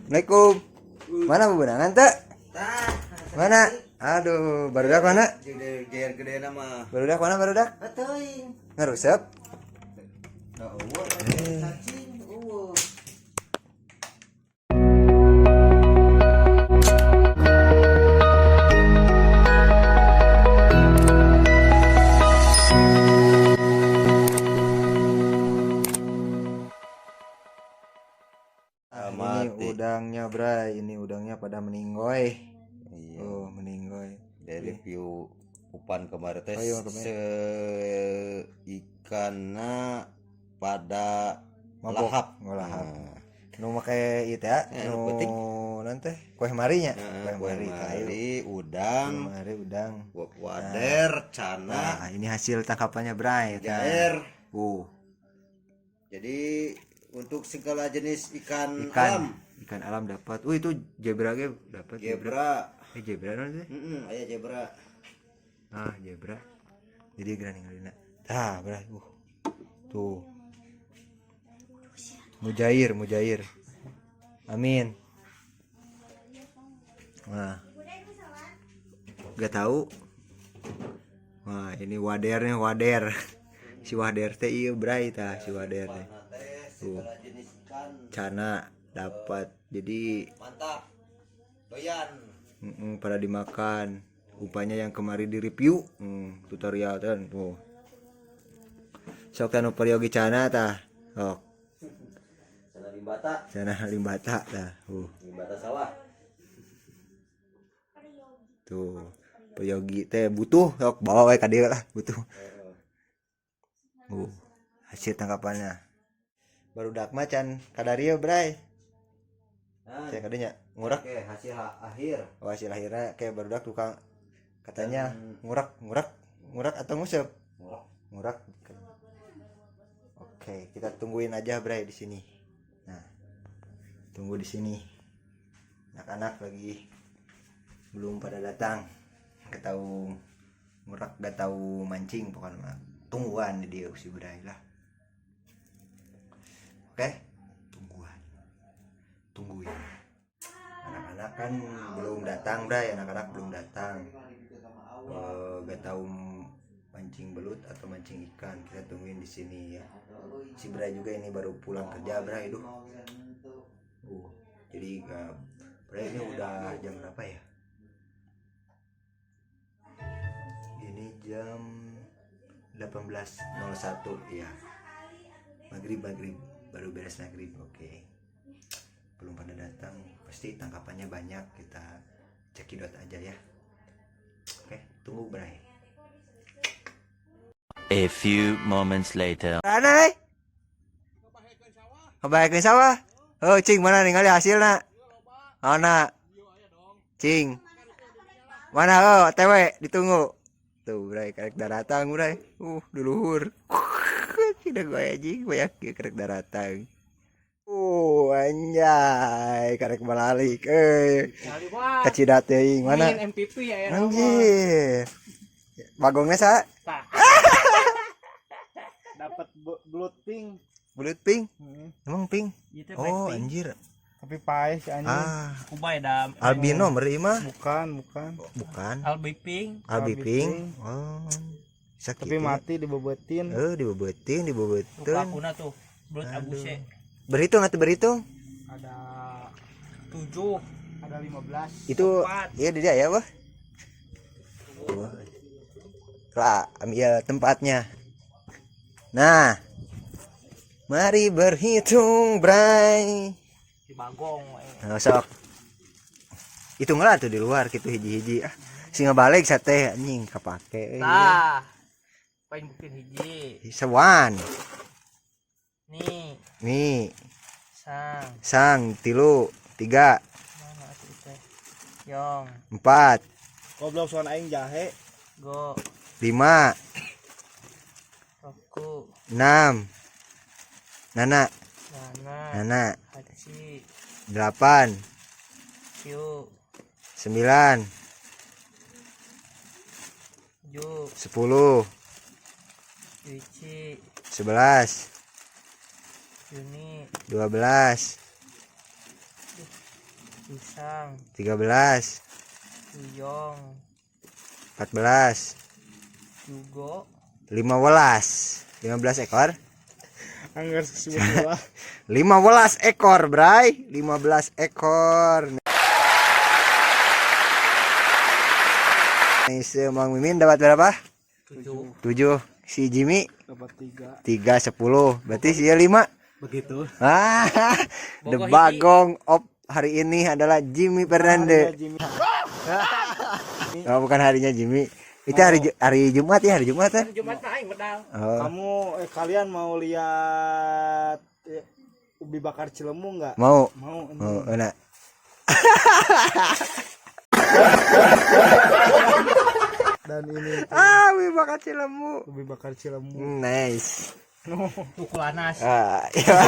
Assalamualaikum. Mana bebenangan teh? Mana? Aduh, barudak mana? Geger gede nama. Barudak mana barudak? Teuing. Ngarusep. Da eueuh cacing eueuh. Ah, ini udangnya, Bray. Ini udangnya pada meninggoy. Iya. Oh, meninggoy. Dari review umpan kemarin teh Oh, iya, kemarin. Ikanna pada Mabok. lahap. Ngelahap. Nah, Nu make ieu teh, Eh, nu nu peuting. nanti kue marinya. Nah, Kue kue mari, kayu. mari, udang, Kue mari udang. Wader, cana, Nah, ini hasil tangkapannya, Bray. Tah. jair. Jadi untuk segala jenis ikan, Ikan alam, ikan alam dapat. Itu zebra ge dapat zebra, Eh, zebra naon teh? heeh, aya zebra. Ah, zebra. Jadi gerah ningalina. Tah, Bray. Tuh. Mujair, mujair. Amin. Nah. Gak tahu. Wah, ini wadernya wader. Si wader teh ieu Bray tah, si wader teh. Warna teh segala jenis ikan Cana dapat. Jadi mantap. Doyan. Pada dimakan. Umpannya yang kemarin di review, tutorial kan tuh. Sok tah nu peryogi cana tah. Sok Cana limbata, cana limbata tah. Limbata sawah. Tuh. Peryogi teh butuh, sok bawa we ka dieu lah, butuh. Hasil tangkapannya. Barudak mah can kadarieu, Bray. Nah, Saya kadinya ngurak. oke, hasil akhir. Oh, hasil akhirnya kayak barudak tukang katanya ngurak, ngurak, ngurak atau ngusep? Ngurak. Ngurak. Oke, kita tungguin aja Bray di sini. Nah, tunggu di sini. Anak-anak lagi belum pada datang. Gak tahu ngurak, gak tahu mancing pokoknya mah. Tungguan di dia si Bray lah. Oke, tungguan. Tungguin. Anak-anak kan belum datang, Bray. Anak-anak belum datang. Gak tahu mancing belut atau mancing ikan. Kita tungguin di sini ya. Si Bray juga ini baru pulang kerja, Bray. Duh. Jadi gak, Bray ini udah jam berapa ya? Ini jam 18.01 ya. Maghrib, maghrib, baru beres maghrib. Oke. Belum pada datang, pasti tangkapannya banyak. Kita cekidot aja ya. Oke, tunggu Bray. A few moments later. Mana eh? Kebayakeun sawah. Oh, cing mana ningali hasilna? Mana? Cing. Mana oh, TW ditunggu. Tuh, Bray, karek daratang, Bray. Duluhur. Tidak gue anjing, banyak ya karek daratang. Anjay, karek balalik euy. Kacida teuing mana? MVP ya ya. Anjir. Bagongnya sa? Dapat belut pink. Belut pink? Emang pink? Itu Oh, anjir. Tapi paes si anjing. Ah, Kubay dah. albino meri mah. Bukan, bukan. Bukan. Albi pink. Albi Albi pink. pink. Oh. Bisa Tapi gitu ya. mati dibebetin. Eh, dibebetin, dibebetin. Lupa tuh. Belut abuse. Berhitung atau berhitung? Ada 7. ada 15. Itu Empat. iya di dia ya, Bah. Lah, ambil tempatnya. Nah. Mari berhitung, Bray. Di Bagong. Nah, sok. Hitunglah tuh di luar gitu hiji-hiji. Ah, sing balik sate anjing kapake. Tah. Paling bikin hiji. Sewan. Nih, Nih, sang. sang, tilu, tiga, Mana atuh teh? Yong, empat, Goblok soan aing jahe. go, lima, roku, enam, nana, nana, nana, haci, delapan, kiu, sembilan, ju, 10, yuichi, 11, yuni, 12, Pisang. 13. Tuyong. 14. Jugo. 15. 15 ekor. Anggar sebut lah. 15 ekor, Bray. 15 ekor. Nih, Mang Mimin dapat berapa? 7. 7. Si Jimmy Dapat 3. 3 10. Berarti si 5. Begitu. Ah, the bagong op hari ini adalah Jimmy Fernandez. Jimmy. Oh, bukan harinya Jimmy. Itu hari Jumat ya, hari Jumat ya. Jumat mah aing bedal. Oh, Kamu kalian mau lihat ubi bakar Cilemu nggak? mau. Mau. Mau, enak. Dan ini Ah, ubi bakar Cilemu. ubi bakar Cilemu. Nice. No. Tukulanas. Ah, iya.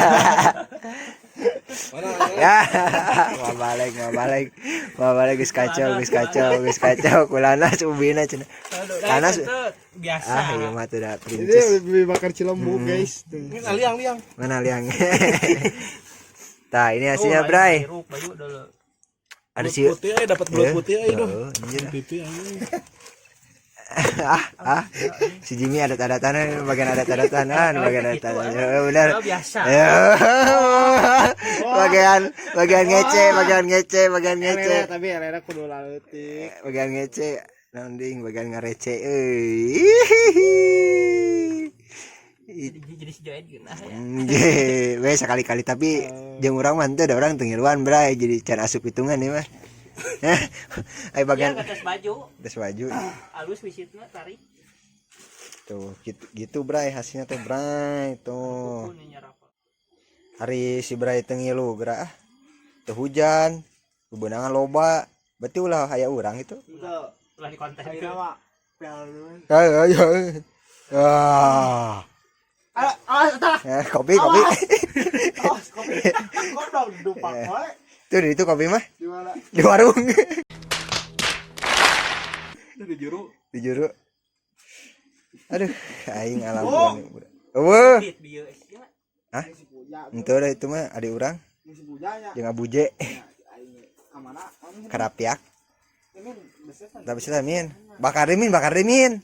Ya, mau balik, geus kacau, kulanas ubina cenah. Lanas. Biasa. Ah, iya mah teu da Ini princess. ubi bakar Cilemu, guys. Tuh. Ini liang-liang. Mana liang? Tah, ini hasilnya, Bray. Ada si Putih eh dapat belut putih eh doh. Oh, anjir. Pipi anjing. Ah, si Jimmy adat-adatan, bagian adat-adatan, bagian adat-adatan. Ya, benar. Biasa. Ya. Bagian ngece, bagian ngece, bagian ngece. Elena, tapi Elena kudu leutik. Bagian ngece, naon ding, bagian ngarece euy. Jadi si Joed geunah ya. Nggih, we sekali-kali tapi jeung urang mah henteu da urang teu ngiluan, Bray, jadi can asup hitungan ieu mah. Ai bagian Ya, atas baju, atas baju. Halus wisitna tarik. Tuh, gitu Bray hasilnya tuh, Bray. Tuh. Hari si Bray teu ngilu geura ah. Teu hujan, bebenangan loba. Berarti ulah aya urang itu. Ulah di konten. Ayo ayo. Ah. Kopi, kopi. Awas kopi. Kok dupak wae. Tuh di itu kopi mah. Di mana? Di warung. Di juru. Di juru. Aduh, aing alam. Eueuh. Hah? Henteu dah itu mah adi urang. Jeung abuje. Karapiak. Tapi sih min. Bakar min, bakar min.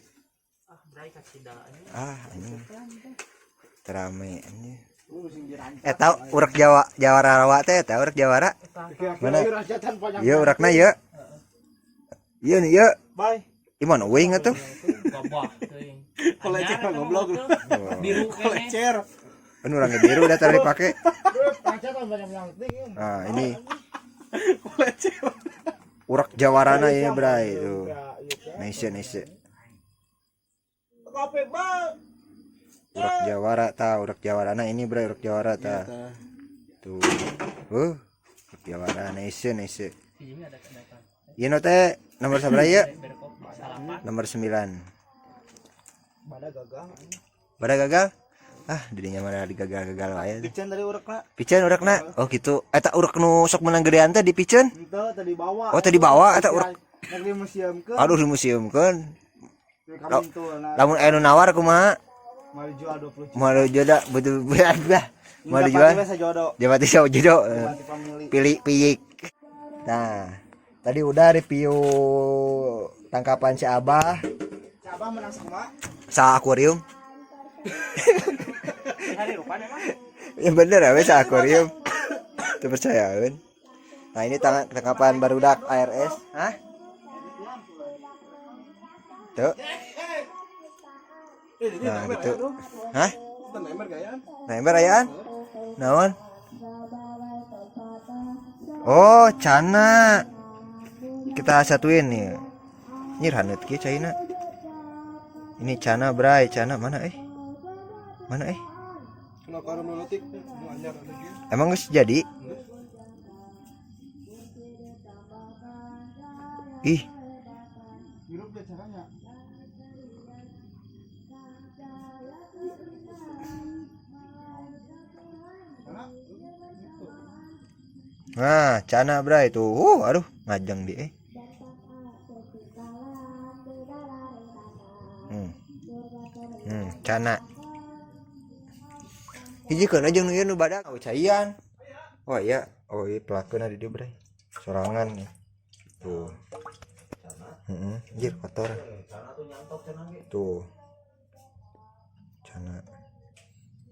Ah, anjing. Terame anjing. Eta urek Jawa, Jawara rawa teh eta urek Jawara. Mana? Ieu urekna ieu. Ieu nih ieu. Bye. Ieu mana euing atuh? Gobah teuing. Kolecer goblok. Biru kolecer. Kan urang biru udah tadi dipake. Nah, ini. Urek Jawarana ini, Bray tuh. Nice, nice. Urek Jawara ta, urek Jawarana ini, Bray, urek Jawara ta. Tuh. Urek Jawara nice, nice. Ieu nu teh nomor sabaraha ieu? Nomor 9. Bada gagal. Bada gagal? Ah, dirinya mana digagal-gagal wae. Piceun dari urekna. Piceun urekna. Oh gitu. Eta urek nu sok menang gedean teh dipiceun? Henteu tadi bawa. Oh, tadi bawa eta urek. Rek di museumkeun. Aduh, di museumkeun. Lamun aya nu nawar kumaha? Mau dijual 20 juta. Mau dijual da betul betul. Mau dijual? Japati sajodo. Pilih piyik. Nah, tadi udah review tangkapan si Abah. Si Abah menang sama sa akuarium. Ya bener ya, sa akuarium. Tuh percaya kan. Nah, ini tangkapan barudak ARS. Hah? Tuh. Nah, gitu. Hah? Nah, ember ayaan? Naon? Oh, cana. Kita satuin nih. Nyir haneut kieu caina. Ini cana, Bray. Cana mana eh? Mana eh? Emang geus jadi? Ih. Nah, cana Bray tuh. Aduh, ngajeng dia. Cana. Hiji keun aja nu ieu nu badak caian. Oh iya, oh iya pelakeun di dieu Bray. Sorangan nih. Tuh. Heeh, anjir kotor. Tuh. Cana.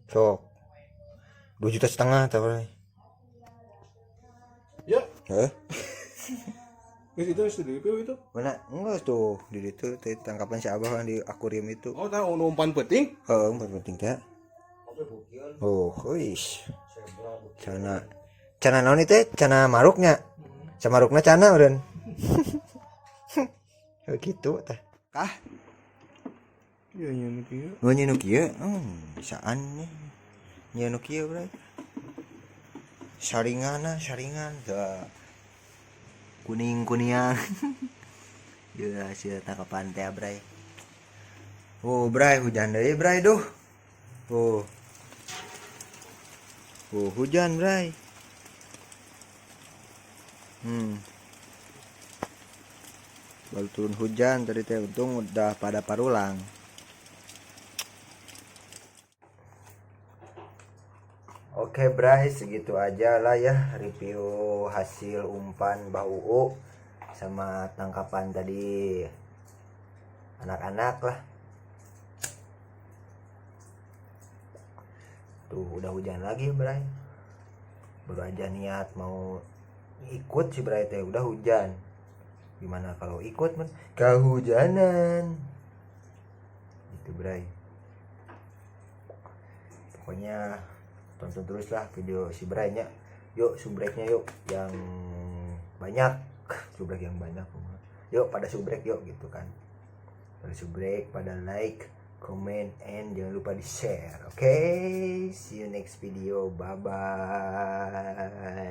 Sok. 2,5 juta tah, Bray. Ya. Heeh. Geus itu geus di review itu. Mana? Enggak tuh, di itu tadi tangkapan si Abah kan di akuarium itu. Oh, tahu nu umpan penting. Heeh, umpan penting teh. Oh, wis. Cana. Cana naon itu? Cana maruknya. Cana marukna cana eureun. Gitu tah. Kah? Iya, iya nu kieu. Oh, nya nu kieu. Bisaan nih. Nya nu kieu, Bray. Saringan, saringan. Tah. Kuning-kuningan. Dia hasil tangkapan teh, Bray. Oh, Bray, hujan deui, Bray, duh. Oh. Oh, hujan, Bray. Baru turun hujan tadi teh, untung udah pada parulang. Oke, Bray, segitu aja lah ya review hasil umpan Bah Uu sama tangkapan tadi anak-anak lah. Tuh udah hujan lagi, Bray. Baru aja niat mau ikut si Bray teh udah hujan. Gimana kalau ikut, men? Kehujanan. Gitu, Bray. Pokoknya tonton terus lah video si Bray-nya. Yuk subreknya yuk yang banyak. Subrek yang banyak. Yuk pada subrek yuk gitu kan. Pada subrek, pada like, comment, and jangan lupa di share. Oke, see you next video. Bye bye.